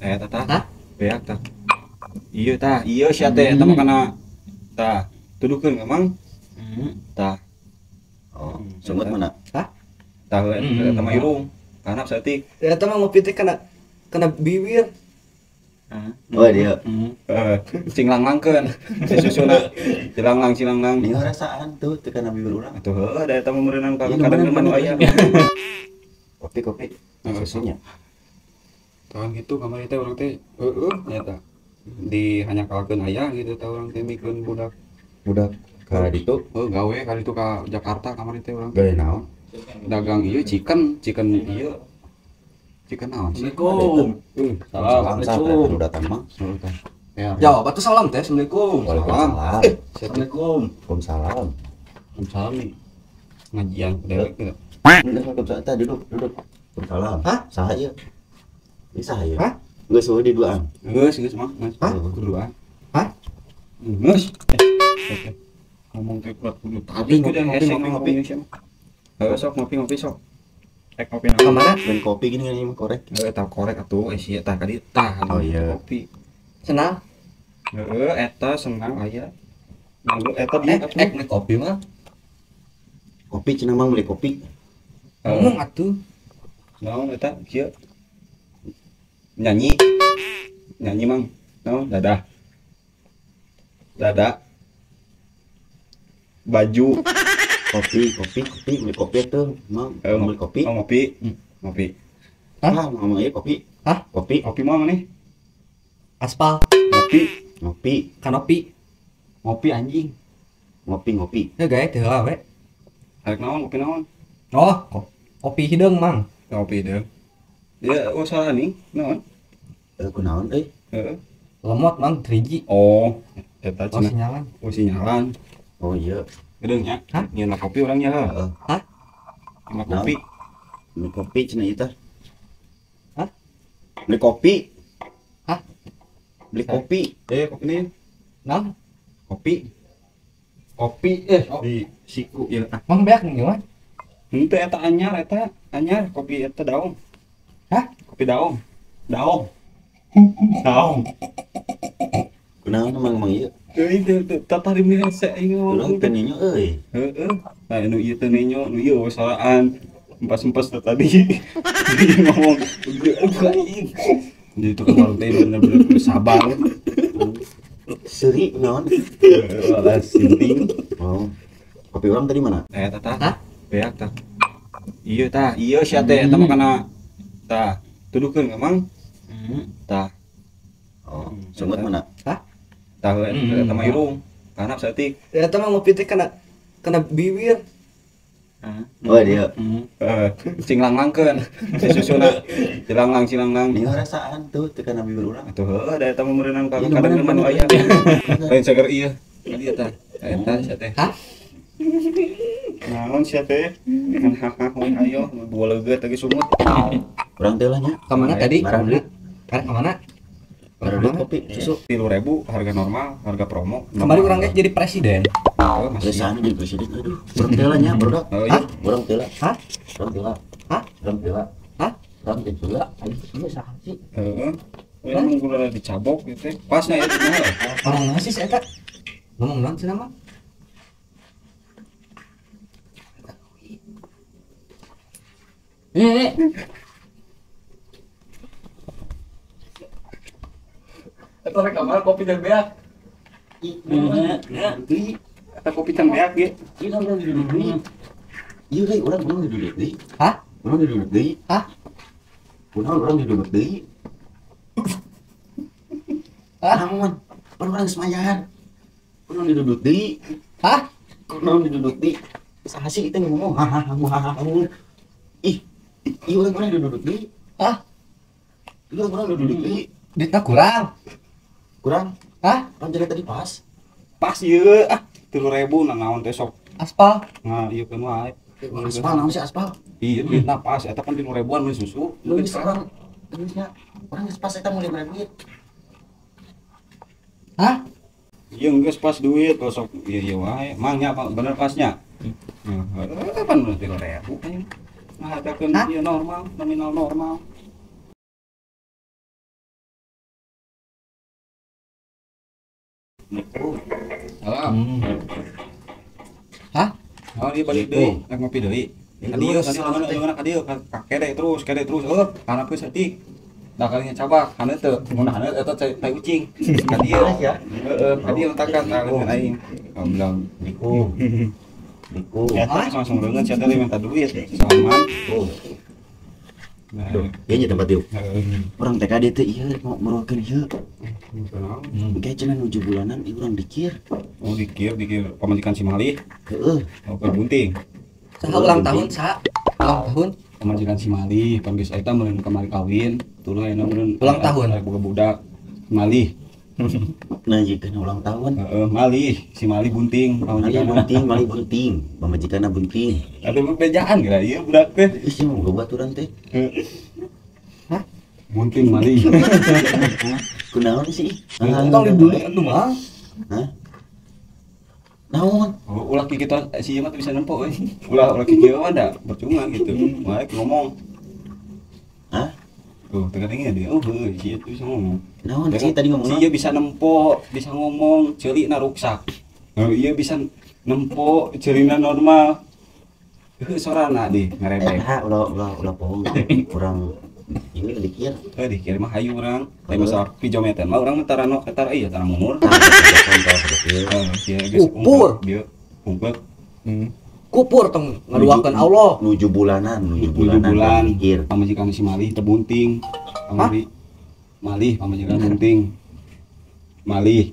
Eta tah. Hah? Beak tah. Ieu tah, ieu sia teh eta mah kana tah. Tuduhkeun ka Mang. Tah. Oh, sungut mana? Hah? Tah eta mah irung. Kana saeutik. Eta mah ngopi teh kana kana bibir. Oh dia. Heeh, cing langlangkeun. Si susuna cilanglang cilanglang. Ini rasaan tuh teu kana bibir urang. Atuh heuh da eta mah meureunang ka kadang mah aya. Kopi kopi susunya. Tahun gitu kamari teh urang teh heueuh nya di hanyakalkeun aya gitu tah urang teh mikeun budak. Budak ka ditu? Heuh gawe ka ditu ka Jakarta kamari teh urang. Gawe naon? Dagang ieu chicken, chicken ieu. Chicken naon sih? Assalamualaikum. Salam. Assalamualaikum. Datang mah. Ya. Jawab atuh salam teh. Assalamualaikum. Waalaikumsalam. Assalamualaikum. Waalaikumsalam. Waalaikumsalam nih. Ngajian dewek gitu. Waalaikumsalam. Tah duduk, duduk. Waalaikumsalam. Hah? Saha ieu? Ieu saha ieu? Hah? Geus eueuh di duaan. Geus, geus mah, geus. Hah? Duaan. Hah? Geus. Ngomong teh kuat kudu tadi Ngopi, ngopi, ngopi. Heeh, sok ngopi-ngopi sok. Ek ngopi naon? Ka mana? Ben kopi gini kan mah korek. Heeh, eta korek atuh sia tah ka dieu tah. Oh iya. Kopi. Senang. Heeh, eta senang aya. Mangga eta dia Ek ek beli kopi mah. Kopi cenah mang beli kopi. Ngomong atuh. Naon eta kieu? Nyanyi. Nyanyi mang. Naon? Dadah. Dadah. Baju. Kopi, kopi, kopi, beli kopi tuh, mang, beli kopi. Oh, ngopi. Ngopi. Hah? Ngomong aja kopi. Hah? Kopi. Kopi mau nih? Aspal. Ngopi. Ngopi. Kanopi. Ngopi anjing. Ngopi, ngopi. Ya gae teh heula we. Arek naon, ngopi naon? Oh, kopi hideung, Mang. Kopi hideung. Ya, oh salah nih, naon? Kunaon euy? Heeh. Lemot, Mang, 3G. Oh, eta cenah. Oh, sinyalan. Oh, sinyalan. Oh iya. Gedeng nya. Hah? Nyeun kopi urang nya heuh. Hah? Nyeun kopi. Beli kopi cenah ieu teh. Hah? Beli kopi. Hah? Beli kopi. Kopi nih. Naon? Kopi. Kopi di siku ieu tah. Mang beak nih mah. Henteu eta anyar eta, anyar kopi eta daung. Hah? Kopi daung. Daung. Daung. Kunaon mang mang ieu? Euy teu tatarim hese aing ngomong teu ninyo euy. Heeh. Nah nu ieu teu ninyo, nu ieu salaan. Empas-empas teh tadi. Ngomong aing. Jadi tukang warung teh bener-bener kudu sabar. Seuri naon? Heeh, sinting. Oh. Kopi urang tadi mana? Eta tah. Hah? Beak tah. Ieu tah, ieu sia teh eta mah kana tah. Tuduhkeun ka Mang. Tah. Oh, sungut mana? Hah? Tah eta mah irung. Kana saeutik. Eta mah ngopi teh kana kana bibir. Oh dia. Heeh, cing langlangkeun. Si susuna cilanglang cilanglang. Ini rasaan tuh teu kana bibir urang. Atuh heuh da eta mah meureunang ka kadang mah aya. Lain seger ieu. Ka dieu tah. Eta sia teh. Hah? Naon sia teh? Ngan hahah we ayo dua leugeut lagi sungut. Urang teh lah nya. Ka mana tadi? Barang duit. Ka mana? Barang duit kopi susu 3.000 harga normal, harga promo. Kemarin urang jadi presiden. Oh, masih jadi presiden. Aduh, urang teh lah nya, barudak. Hah? Urang teh lah. Hah? Urang teh lah. Hah? Urang teh lah. Hah? Urang teh lah. Ayo ieu saha sih? Heeh. Urang kudu dicabok gitu teh. Pasnya ya kumaha? Orang naon sih eta? Ngomong naon cenah mah? Eh. Eta rek kamar kopi dan beak. Iya. Eta kopi can beak ge. Ieu urang duduk deui. Ieu deui urang duduk deui. Hah? Urang duduk deui. Hah? Urang duduk deui. Hah? Naon? Urang semayan. Urang duduk deui. Hah? Urang duduk deui. Saha sih itu ngomong hahaha hahaha. Ih, ieu urang duduk deui. Hah? Ieu urang duduk deui. Duitna kurang. Kurang? Hah? Pan jadi tadi pas. Pas ieu ah 3.000 naon teh sok. Aspal. Nah, ieu keun wae. Aspal naon sih aspal? Iya, duitna pas eta pan 3.000-an mun susu. Geus urang geusnya. Urang geus pas eta mun 5.000 duit. Hah? Iya geus pas duit sok ieu ieu wae. Mang nya bener pasnya. Heeh, pan 3.000 anjing. Nah, hargakeun ieu normal, nominal normal. Salam. Hah? Oh, dia balik deui, rek ngopi deui. Ka dieu, ka dieu, ka kede terus, heuh, kana geus saeutik. Da kalinya cabak, haneut teu, mun haneut eta tai ucing. Ka dieu. Heeh, ka dieu takan tah aing. Goblok. Niku. Niku. Eta langsung leungeun sia teh minta duit. Salaman. Oh. Nah, ieu nya tempat dieu. Urang teh ka dieu teh ieu mau merokeun ieu. Engke cenah nuju bulanan ieu urang dikir. Oh, dikir pamajikan si Malih. Heeh. Oh, bunting. Saha ulang tahun saha? Ulang tahun pamajikan si Malih, pan geus eta meureun kamari kawin, tuluy ayeuna meureun ulang tahun. Boga budak Malih. Nah, jikeun ulang tahun. Heeh, Malih, si Malih bunting, pamajikan bunting, Malih bunting, pamajikanna bunting. Atuh bejaan geura ieu budak teh. Ih, sia mah boga baturan teh. Hah? Bunting Malih. Kunaon sih? Tong dibeli atuh mah. Hah? Naon? Oh, ulah kita si ieu mah teu bisa nempo euy. Ulah kieu mah da percuma gitu. Baik ngomong. Hah? Tuh, teu dia. Oh, heuh, si ieu bisa ngomong. Naon sih tadi ngomong? Si ieu bisa nempo, bisa ngomong, ceulina ruksak. Oh, ieu bisa nempo, ceulina normal. Heuh, sorana di ngarebek. Eta ulah bohong. Urang ini dikir. Heuh, dikir mah hayu urang. Lain masalah pijometan mah urang mah tarano tara ieu tara mumur. Kupur. Dia ungkep. Kupur tong ngaduakeun Allah. Nuju bulanan, nuju bulan. Pamajikan si Malih teu bunting. Pamari Malih pamajikan bunting. Malih.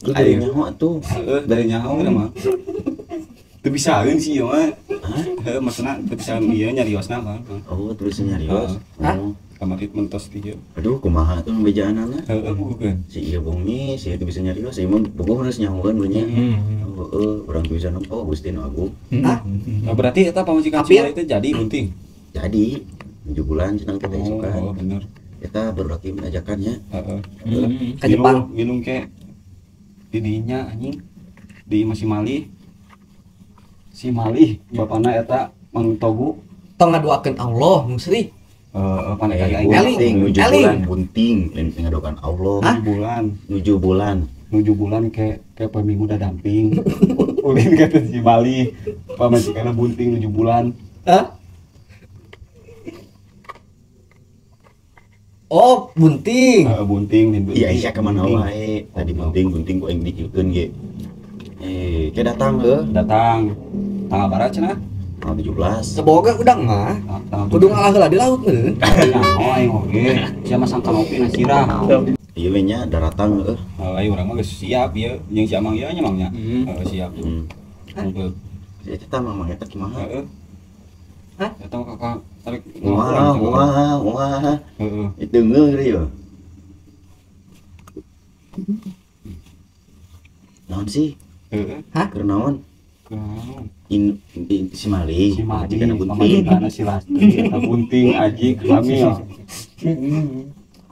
Dari nyaho atuh. Heeh, dari nyaho mah. Teu bisaeun sih ieu mah. Heuh, maksudna teu bisa ieu nyariosna mah. Oh, teu bisa nyarios. Hah? Kamari mentos di ieu. Aduh, kumaha atuh bejaanana? Heeh, bukan. Si ieu bongi, si ieu teu bisa nyarios, si ieu mah bogoh geus nyahoeun we nya. Heeh, urang teu bisa nempo Gusti nu agung. Hah? Nah, berarti eta pamajikan si Malih teh jadi bunting. Jadi, 7 bulan cenah teh isukan. Oh, bener. Eta baru laki ajakannya. Heeh. Ka Jepang. Minum ke di dinya anjing. Di imah si Malih. Si Malih bapana eta Mang Togu. Tong ngaduakeun Allah musrik. Heeh, pan eta aing bunting nuju bulan bunting lain ngadoakeun Allah. Nuju bulan. Nuju bulan ke poe Minggu da damping. Ulin ka teh si Malih. Pamajikanna bunting nuju bulan. Hah? Oh, bunting. Heeh, bunting. Iya, iya ka mana wae. Tadi bunting ku aing dikieun ge. Ke datang heuh. Datang. Tanggal barat cenah? Tanggal 17. Seboga udang mah. Kudu ngalah heula di laut meureun. Oh, aing oge. Sia mah sangka ngopi na sirah. Ieu we nya daratang heuh. Heuh, aing urang mah geus siap ieu jeung si Amang ieu nya Mang nya. Heeh, siap. Heeh. Si eta Mamang eta kumaha? Heeh. Hah? Eta kakak tarik. Wah, wah, wah. Heeh. Itu ngeuh ieu. Naon sih? Heeh. Hah? Keur naon? Keur in si Malih, si Malih, pamajikanna bunting. Pamajikanna si Lastri eta bunting aji hamil.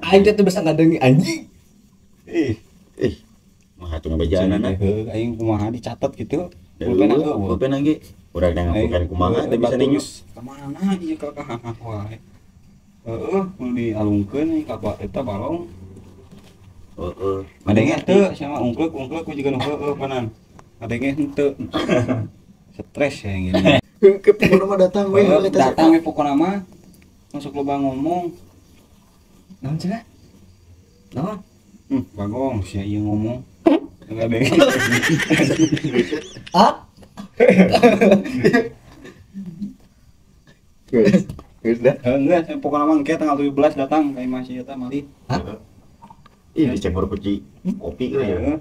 Aing teh teu bisa ngadengi anjing. Ih, ih. Mah atuh ngabejaanana. Heuh, aing kumaha dicatat kitu. Pulpen ge. Urang ngapukan kumaha teh bisa ninyu. Ka mana ieu ka kahah wae. Heeh, mun dialungkeun ka eta balong. Heeh. Ngadenge teu sia mah ungkleuk-ungkleuk ku jiga nu heueuh panan. Ngadenge henteu. Stres ya yang gini. Ke pokona mah datang we. Datang we pokona mah. Masuk loba ngomong. Naon cenah? Naon? Bagong sia ieu ngomong. Ngadenge. Ah? Geus dah. Enggak, pokona mah engke tanggal 17 datang ka imah si eta Malih. Hah? Ih, dicemur kuci kopi euy ya.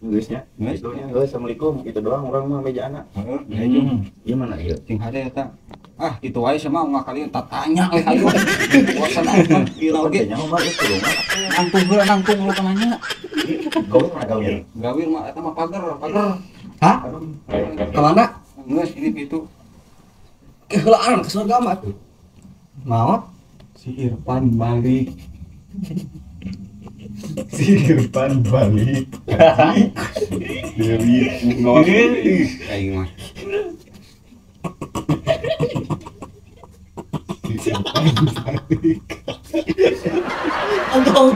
Geus nya. Geus. Geus, assalamualaikum. Itu doang urang mah mejaana. Heeh, ieu. Ieu mana ieu? Cing hade eta. Ah, itu wae sama ngakali tatanya we hayu. Bosan aing ieu oge. Nyaho mah itu mah. Nangtung heula nangtung lu nanya. Gawir mah gawir. Gawir mah eta mah pager, pager. Hah? Ka mana? Geus ini kitu. Keheulaan ke surga mah tuh. Maot si Irfan balik. Si Irfan balik. Dewi ngomong aing mah. Si Irfan balik. Entong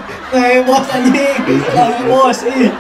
bos anjing. Bos ih.